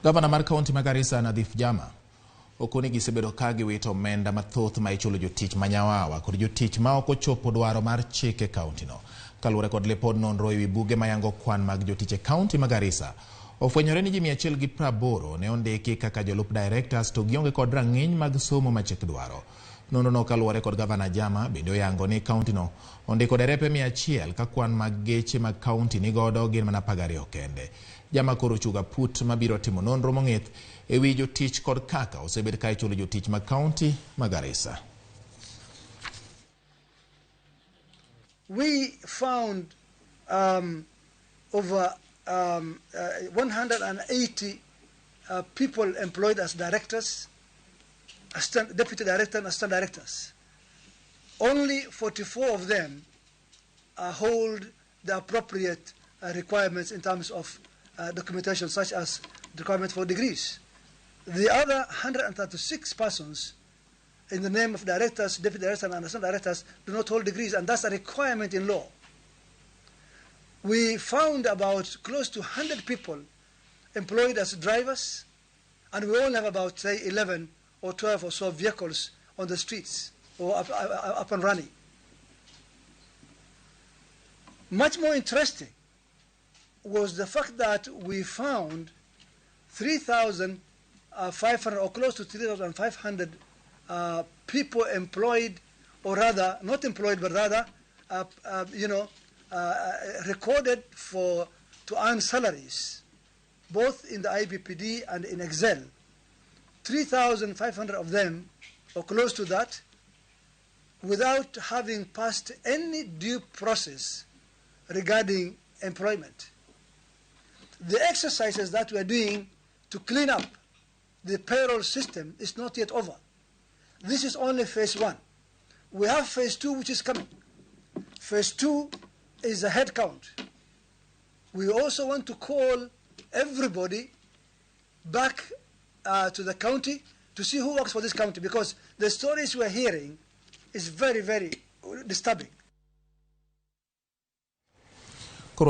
Gavana mar kaunti ma Garissa Nadhif Jama okoni gisebedo ka giwito omenda mathoth ma ichulo jotich ma nyawawa kod jotich ma ok ochopo dwaro mar chik e kauntino. Kaluwore kod lipod nonro ewi buge mayango kwan mag jotich e kaunti ma Garissa, ofwenyore ni ji 180 ne ondiki kaka jolup directors to gionge kod rang'iny mag somo ma chik dwaro. Nonro no kaluwore kod Gavana Jama bende oyango ni kauntino ondiko derepe 100 ka kwan mag geche mag kaunti nigodo gin mana 12 kende. Jama koro ochuga put mabiro timo nonro mong'ith ewi jotich kod kaka osebed ka ichulo jotich mag kaunti ma Garissa. We found over 180 people employed as directors, assistant, deputy director and assistant directors. Only 44 of them hold the appropriate requirements in terms of documentation, such as the requirement for degrees. The other 136 persons in the name of directors, deputy directors, and assistant directors do not hold degrees, and that's a requirement in law. We found about close to 100 people employed as drivers, and we only have about, say, 11 or 12 or so vehicles on the streets or up and running. Much more interesting was the fact that we found 3,500 or close to 3,500 people employed, or rather not employed, but rather, recorded for to earn salaries, both in the IBPD and in Excel. 3,500 of them, or close to that, without having passed any due process regarding employment. The exercises that we are doing to clean up the payroll system is not yet over. This is only phase one. We have phase two, which is coming. Phase two is a head count. We also want to call everybody back to the county to see who works for this county, because the stories we're hearing is very, very disturbing.